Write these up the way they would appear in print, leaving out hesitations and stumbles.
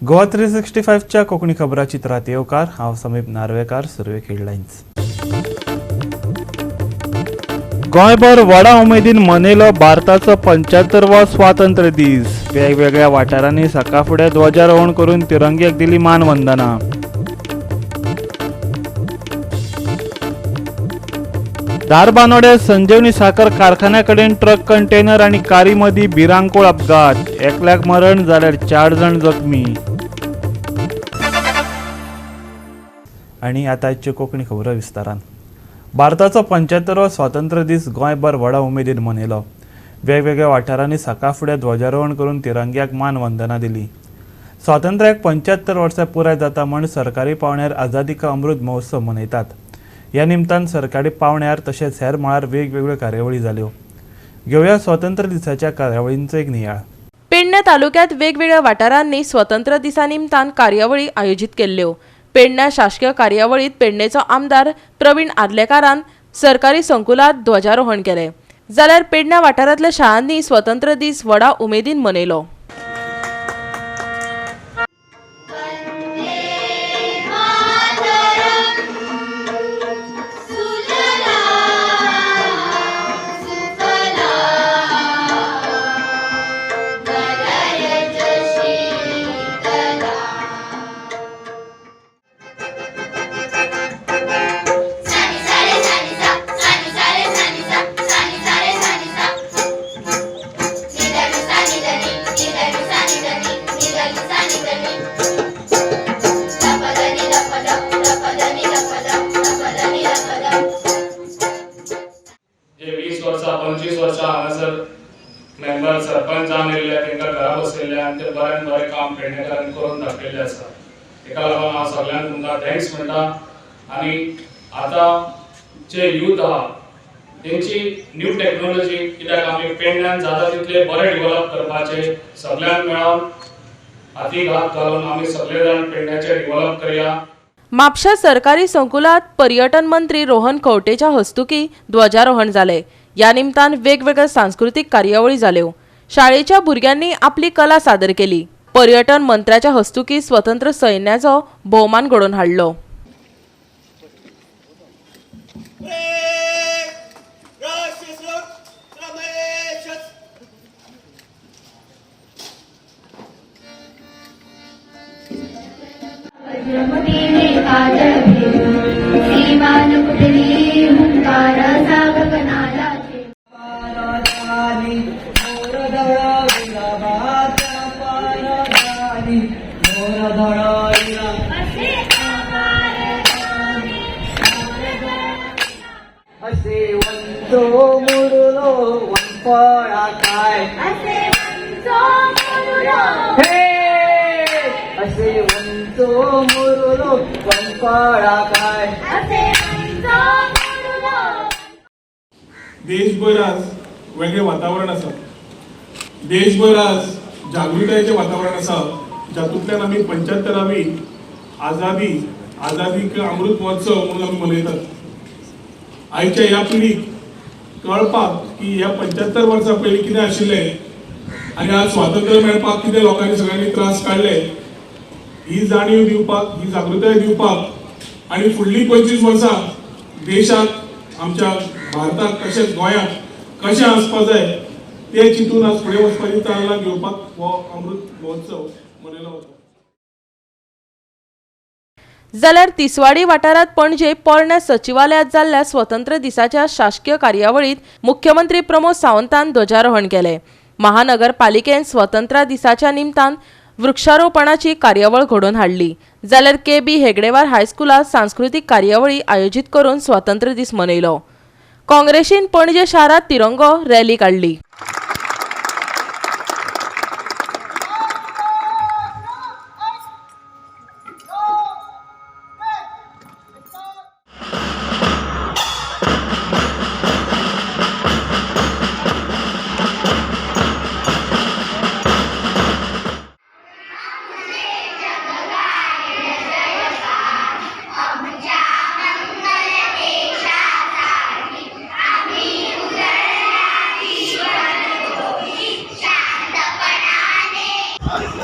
गोवा 365च्या कोंकणी खबरां चित्रांत येवकार. हांव समीप नार्वेकार. सुरवेक हेडलायन्स. गोंयभर व्हडा उमेदीन मनयलो भारताचो 75वो स्वातंत्र्य दीस. वेगवेगळ्या वाठारांनी सकाळफुडें ध्वजारोहण करून तिरंग्याक दिली मानवंदना. धारबानोड्या संजीवनी साखर कारखान्या कडेन ट्रक कंटेनर आनी कारी मदीं भिरांकूळ अपघात. एकल्याक मरण जाल्यार 4 जाण जखमी. आनी आतां आयच्यो कोंकणी खबरो विस्तारान. भारताचो 75वो स्वातंत्र्य दीस गोंयभर व्हडा उमेदीन मनयलो. वेगवेगळ्या वाठारांनी सकाळफुडें ध्वजारोहण करून तिरंग्याक मानवंदना दिली. स्वातंत्र्याक 75 वर्सां पुराय जाता म्हूण सरकारी पावंड्यार आझादी का अमृत महोत्सव मनयतात. ह्या निमतान सरकारी पावंड्यार तशेंच हेर मळार वेगवेगळ्यो कार्यावळी जाल्यो. घेवया स्वातंत्र्य दिसाच्या कार्यावळींचो एक नियाळ. पेडणे तालुक्यांत वेगवेगळ्या वाठारांनी स्वतंत्र दिसा निमतान कार्यावळी आयोजीत केल्ल्यो. पेडण्या शासकीय कार्यावळीत पेडणेचो आमदार प्रवीण आर्लेकारान सरकारी संकुलात ध्वजारोहण केलें. जाल्यार पेडण्या वाठारांतल्या शाळांनी स्वतंत्र दीस व्हडा उमेदीन मनयलो. जे 20 वर्सां 25 वर्सां हांगासर मेंबर सरपंच जावन येयल्ले तांकां घरा बसयल्ले आनी ते बऱ्यान बरें काम पेडणेकारांनी करून दाखयल्लें आसा. तेका लागून हांव सगल्यांक तुमकां thanks म्हणटा. आनी आतां जे यूथ आहा तेंची न्यू टॅक्नोलॉजी कित्याक आमी पेडण्यान जाता तितले बरें डिवलप करपाचें सगल्यांक मेळोन हातीक हात घालून आमी सगळे जाण पेडण्याचें डिवलप करया. म्हापशा सरकारी संकुलात पर्यटन मंत्री रोहन खंवटेच्या हस्तुकी ध्वजारोहण जालें. ह्या निमतान वेगवेगळ्या सांस्कृतीक कार्यावळी जाल्यो. शाळेच्या भुरग्यांनी आपली कला सादर केली. पर्यटन मंत्र्याच्या हस्तुकी स्वतंत्र सैन्याचो भोवमान घडोवन हाडलो. देशभर आज वेगळें वातावरण आसा. देशभर आज जागृतायेचें वातावरण आसा, जातूंतल्यान आमी 75वी आझादी का अमृत महोत्सव म्हणून आमी मनयतात. आयच्या ह्या पिढीक कळपाक की ह्या 75 वर्सां पयलीं कितें आशिल्लें आनी आज स्वातंत्र्य मेळपाक कितें लोकांनी सगळ्यांनी त्रास काडले, ही जाणीव दिवपाक, ही जागृताय दिवपाक आनी फुडलीं 25 वर्सां देशाक, आमच्या भारताक तशेंच गोंयांत कशें आसपा जाय तें चिंतून आज फुडें वचपाची चालना घेवपाक हो अमृत महोत्सव मनयलो वता. जाल्यार तिसवाडी वाठारांत पणजे पोरण्या सचिवालयांत जाल्ल्या स्वतंत्र दिसाच्या शासकीय कार्यावळींत मुख्यमंत्री प्रमोद सावंतान ध्वजारोहण केलें. महानगरपालिकेन स्वतंत्र दिसाच्या निमतान वृक्षारोपणाची कार्यावळ घडोवन हाडली. जाल्यार के.बी. हेगडेवार हायस्कुलांत सांस्कृतीक कार्यावळी आयोजीत करून स्वातंत्र्य दीस मनयलो. काँग्रेसीन पणजे शारांत तिरंगो रॅली काडली.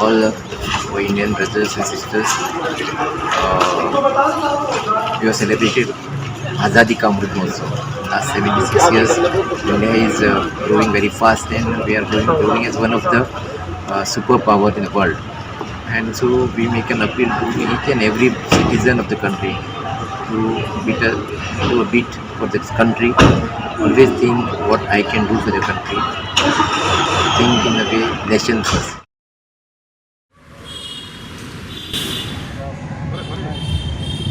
All our Indian brothers and sisters. We have celebrated Azadi Ka Amrit Mahotsav. Last 76 years, India is growing very fast, and we are growing as one of the superpower in the world. And so we make an appeal to each and every citizen of the country to do a bit for this country. Always think what I can do for the country. Think in a way, nation first.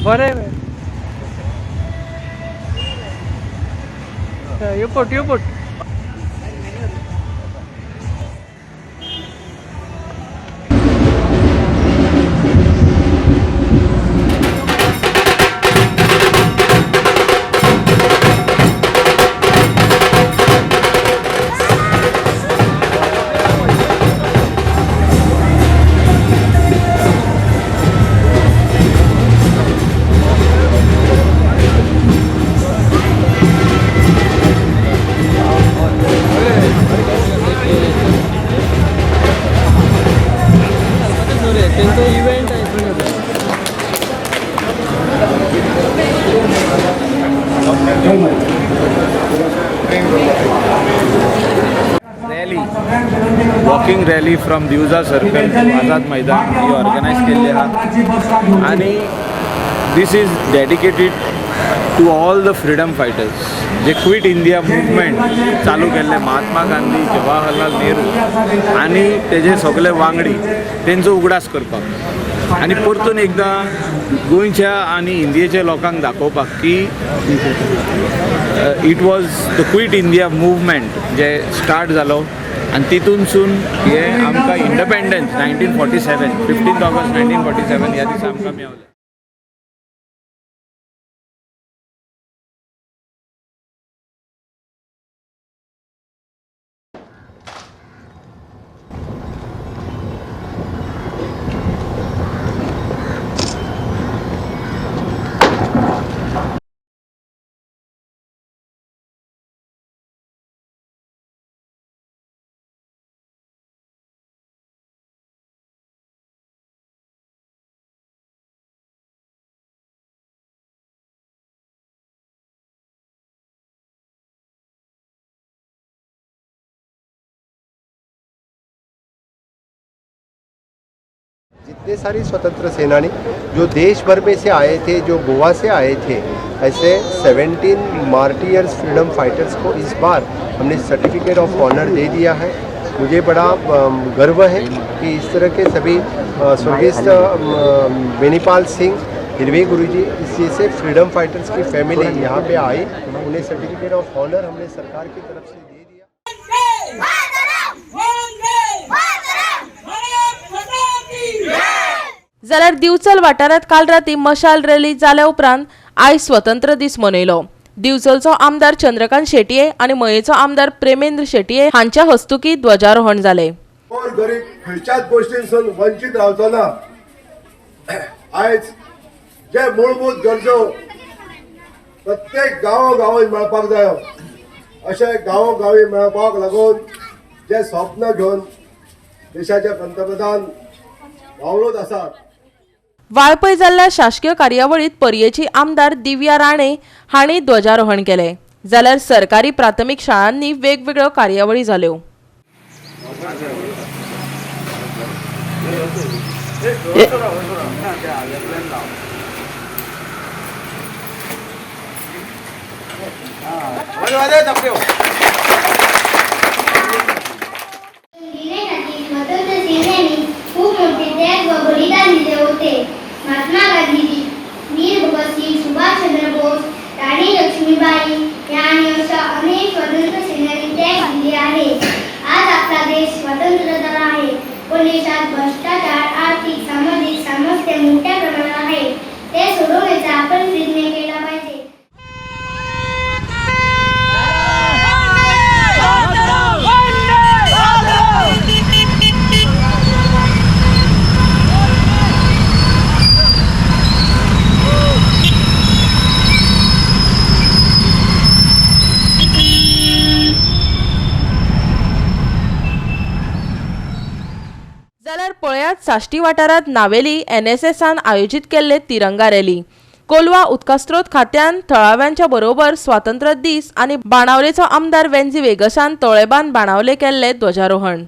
बरें you put you put. तेंचो event. Rally, walking rally from Divja circle to Azad Maidan he organise केल्ली आहा आनी this is dedicated to all the freedom fighters J quit India movement चालू केल्ले महात्मा गांधी, जवाहरलाल नेहरू आनी तेजे सगळे वांगडी, तेंचो उगडास करपाक आनी परतून एकदां गोंयच्या आनी इंडियेच्या लोकांक दाखोवपाक की it was the Quit India Movement J start जालो आनी तितूनसून हे आमकां independence 1947, 15 August 1947 ह्या दिसा आमकां मेवलें. जितने सारे स्वतंत्र सेनानी जो देश भर में से आए थे, जो गोवा से आए थे, ऐसे 17 मार्टियर्स फ्रीडम फाइटर्स को इस बार हमने सर्टिफिकेट ऑफ ऑनर दे दिया है. मुझे बड़ा गर्व है कि इस तरह के सभी स्वर्गीय बेनीपाल सिंह, हिरवे गुरुजी, इस जैसे फ्रीडम फाइटर्स की फैमिली यहाँ पे आई, उन्हें सर्टिफिकेट ऑफ ऑनर हमने सरकार की तरफ से दे दिया. जाल्यार दिवचल वाठारांत काल राती मशाल रॅली जाल्या उपरांत आयज स्वतंत्र दीस मनयलो. दिवचलचो आमदार चंद्रकांत शेटये आनी मयेचो आमदार प्रेमेंद्र शेटये हांच्या हस्तुकी ध्वजारोहण जालें. गोर गरीब खंयच्याच गोश्टींसून वंचीत रावचो ना. आयज जे मूलभूत गरजो प्रत्येक गांवोगांवांत मेळपाक जायो, अशें गांवोगांवी मेळपाक लागून जे स्वप्न घेवन देशाचे पंतप्रधान वावरत आसात. वाळपय जाल्ल्या शासकीय कार्यावळीत पर्येची आमदार दिव्या राणे हांणी ध्वजारोहण केलें. जाल्यार सरकारी प्राथमीक शाळांनी वेगवेगळ्यो कार्यावळी जाल्यो. देण्यासाठी स्वातंत्र्य सेनानी खूप मोठे त्याग व बलिदान दिले होते. महात्मा गांधीजी, वीर भगतसिंग, सुभाषचंद्र बोस, राणी लक्ष्मीबाई या आणि अशा अनेक स्वातंत्र्य सेनानी त्याग दिले आहे. आज आपला देश स्वतंत्र झाला आहे, पण देशात भ्रष्टाचार, आर्थिक, सामाजिक समस्या मोठ्या प्रमाणात आहे. ते सोडवण्याचा आपण प्रयत्न केला पाहिजे. जाल्यार पळयात. फोंड्यांत साश्टी वाठारांत नावेली एनएसएसान आयोजीत केल्ले तिरंगा रॅली. कोलवा उदकास्रोत खात्यान थळाव्यांच्या बरोबर स्वातंत्र्य दीस आनी बाणावलेचो आमदार वेन्झी वेगसान तोळेबान बाणावले केल्ले ध्वजारोहण.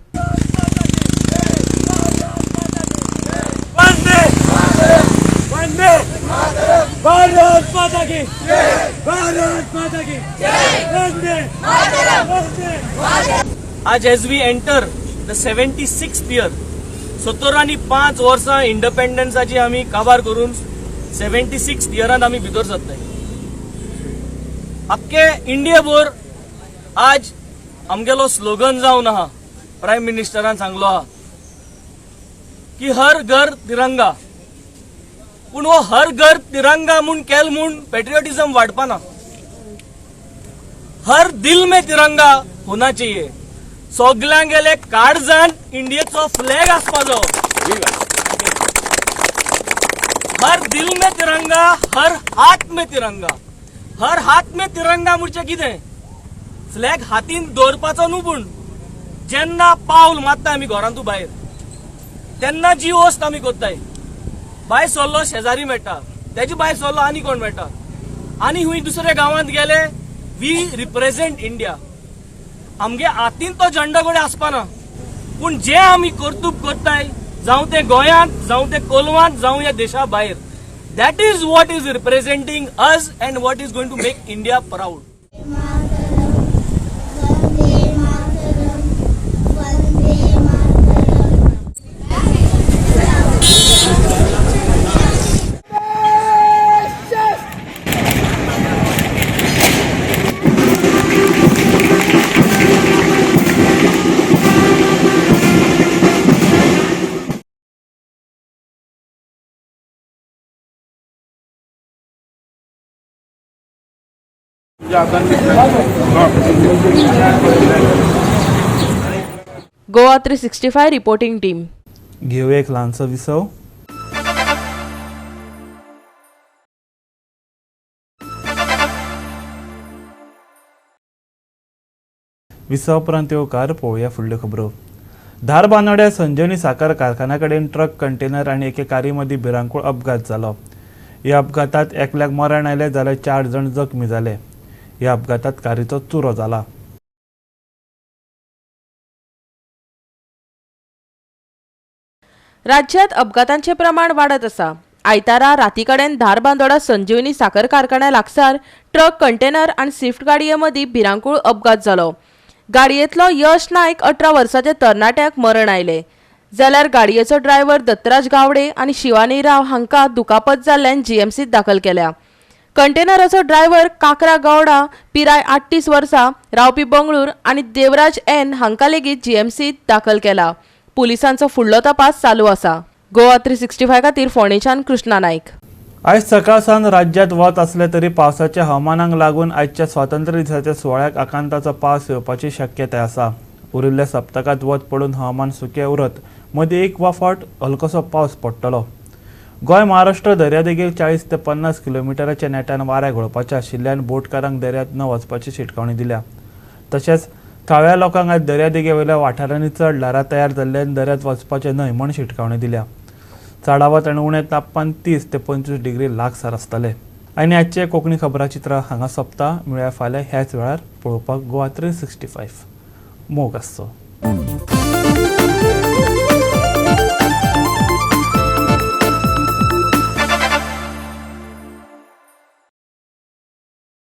आज as we enter the 76th year, 75 वर्सां इंडिपेंडन्साची आमी काबार करून 76th इयरान आमी भितर सरताय. आख्खे इंडिया भर आज आमगेलो स्लोगन जावन आहा, प्रायम मिनिस्टरान सांगलो आहा की हर घर तिरंगा. पूण हो हर घर तिरंगा म्हूण केल म्हूण पेट्रियोटिझम वाडपाना. हर दिल में तिरंगा होना चाहिए. सगल्यांगेले काळजान इंडियेचो फ्लॅग आसपाचो. हर दिल में तिरंगा, हर हात में तिरंगा. हर हात में तिरंगा म्हणजे कितें? फ्लॅग हातीन दवरपाचो न्हू, पूण जेन्ना पावल मारता आमी घरांतू भायर तेन्ना जी वस्त आमी करताय, भायर सरलो शेजारी मेळटा, तेजे भायर सरलो आनी कोण मेळटा, आनी हुंय दुसऱ्या गांवांत गेले, we represent India. आमगे हातीन तो झेंडो कडेन आसपाना, पूण जे आमी कर्तुब करताय, जावं तें गोंयांत, जावं तें कोलवांत, जावं ह्या देशा भायर, that is what is representing us and what is going to make India proud. Goa 365 reporting team. घेवया एक ल्हानसो विसव. विसव उपरांत येवकार पळोवया फुडल्यो खबरो. धारबांदोड्या संजीवनी साखर कारखान्या कडेन ट्रक कंटेनर आनी एके कारी मदीं भिरांकूळ अपघात जालो. ह्या अपघातात एकल्याक मरण आयलें जाल्यार 4 जाण जखमी जाले. ह्या अपघातात कारीचो चुरो जाला. राज्यात अपघातांचे प्रमाण वाडत आसा. आयतारा राती कडेन धारबांदोडा संजीवनी साखर कारखान्या लागसार ट्रक कंटेनर आनी स्विफ्ट गाडये मदीं भिरांकूळ अपघात जालो. गाडयेंतलो यश नायक 18 वर्साच्या तरणाट्याक मरण आयलें, जाल्यार गाडयेचो ड्रायव्हर दत्तराज गावडे आनी शिवानी राव हांकां दुखापत जाल्ल्यान जीएमसीत दाखल केल्या. कंटेनराचो ड्रायव्हर काकरा गौडा पिराय 38 वर्सां रावपी बंगळूर आनी देवराज एन हांकां लेगीत जीएमसीत दाखल केला. पुलिसांचो फुडलो तपास चालू आसा. गोवा 365 खातीर फोंडेच्यान कृष्णा नायक. आयज सकाळ सावन राज्यांत वत आसलें तरी पावसाच्या हवामानाक लागून आयच्या स्वातंत्र्य दिसाच्या सुवाळ्याक आकांताचो पावस येवपाची शक्यताय आसा. उरिल्ल्या सप्तकांत वत पडून हवामान सुकें उरत, मदीं एक वा फावट हलकोसो पावस पडटलो. गोंय महाराष्ट्र दर्यादेगेर 40 ते 50 किलोमिटराच्या नेटान वारें घोळपाचें आशिल्ल्यान बोटकारांक दर्यांत न वचपाची शिटकावणी दिल्या. तशेंच थळाव्या लोकांक आयज दर्यादेगे वयल्या वाठारांनी चड ल्हारां तयार जाल्ल्यान दर्यांत वचपाचें न्हय म्हूण शिटकावणी दिल्या. चडावत आनी उणें तापमान 30 ते 25 डिग्री लागसार आसतलें. आनी आजचें कोंकणी खबराचित्र हांगा सोंपता. मेळया फाल्यां ह्याच वेळार पळोवपाक गोवा 365. मोग आसचो.